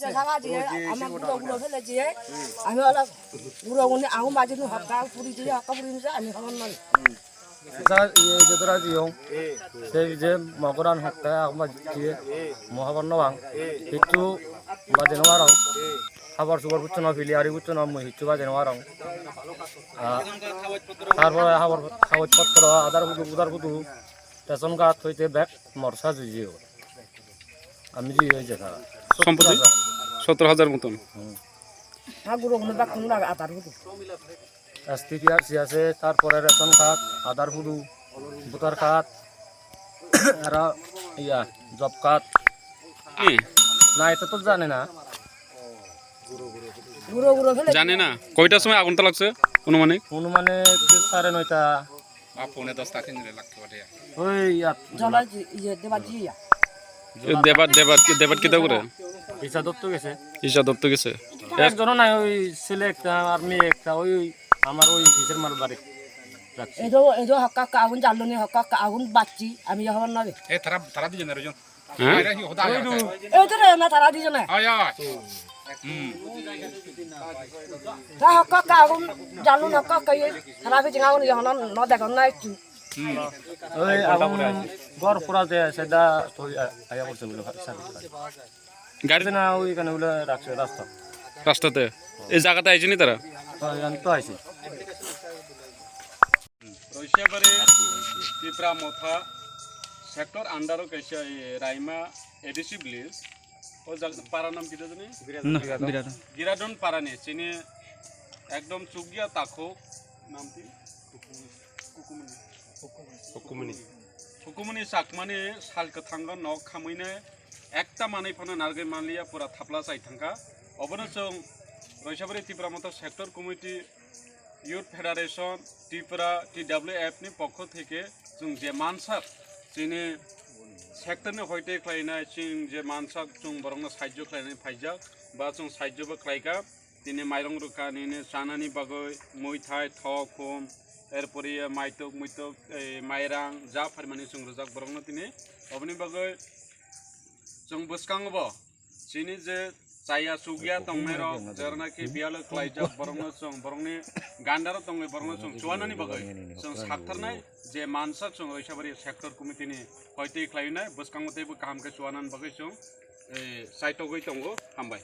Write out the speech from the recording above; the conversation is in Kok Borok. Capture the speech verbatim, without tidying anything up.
Jaga je, ama guro guro phele je, ami ola guro guni ang ma jinu hakka puri je, hakka puri je, ami khamon nai. Esa, iye, je tora jiyong. Se je mogoran hakka, ang ma jiye, mo habar no bang. Hitu ba jeno arong. Habar subar buttu no pili, ari buttu no mui hitu ba jeno arong. Ah, tarpore habar, kagoj potro, adar hudu, udar hudu, ration card hoite bek morsa jujiyo. Ami ji oi jekha. Sompoti? Sottor hajar moton. Hmm. Ha guro gune bak kunu laga adar hudu. S T P R C ase, tarpore ration card, adar hudu, voter card, aro iya, job card. Ni? Na, এটা তো জানে না। Guro guro phele. জানে না? কয়টার সময় আগুনটা লাগছে অনুমানিক? অনুমানিক সাড়ে নয়টা। Ba pone dosta khe nile lakto de. Oi, ya. Jala ji, iye, deba ji ya. এ, দেবাত, দেবাত, দেবাত কিতা করে? Isa dotto gese. Isa dotto gese. একজনও নাই, ওই ছেলে একটা আর মেয়ে একটা, ওই, ওই আমার ওই অফিসের মাল বাড়ি রাখছে। Edo, edo hakka hakka agun jallo ni hakka hakka agun bacchi, ami yahon na de. E, tara, tara di jene rojon. হ্যাঁ? Ei to re na tara di jene. Ay, ay. Hmm. Ta hakka hakka agun jallo ni hakka hakka ye, tara phi jinga agun yahon no degon na ektu. Hmm. Oi, agun gor pura de seda to aya borse bolo sar. গাড়ি না, ওইখানে হলো রাখছে রাস্তা। রাস্তাতে? এই জায়গাতে আইছেনি তারা? হ্যাঁ, আমি তো আইছি। Roishabari Tipra Motha sector under o kaisa, eh, Raima A D C village. O jaga para nam kita jani? না, বিরাট। Giradon para ni chini ekdom chukya takhuk nam ti? Hukumuni. Hukumuni. Hukumuni chakmani sal kwthango nok khamwini ekta manwi phano narwgwi manliya, pura thapla chai thangkha. Obono chwng Roishabari Tipra Motha Sector Committee, Youth Federation, Tripura T W F ni pokho theke chwng je mansak chini sector ni hoite khlainai, chwng je mansak chwng borokno sahajyo khlainai phaijak ba chwng sahajyo bo khlaikha. Tini mairong rwkha nini chanani bagwi, muithai, thok, khum, erpore maitok, muitok, eh, mairang, ja pharimani chwng rwjak borokno tini. Oboni bagwi chwng bwskango bo chini je chaya chukya tongnai rok, jerana khe biyalo klaijak borokno chwng, borokni gandaro tongwi borokno chwng chuanani bagwi chwng saktharnai je mansak chwng Roishabari sector committee ni hoite khlainai bwskango teibo kaham khe chuanani bagwi chwng, eh, saitogwi tongo. Hambai.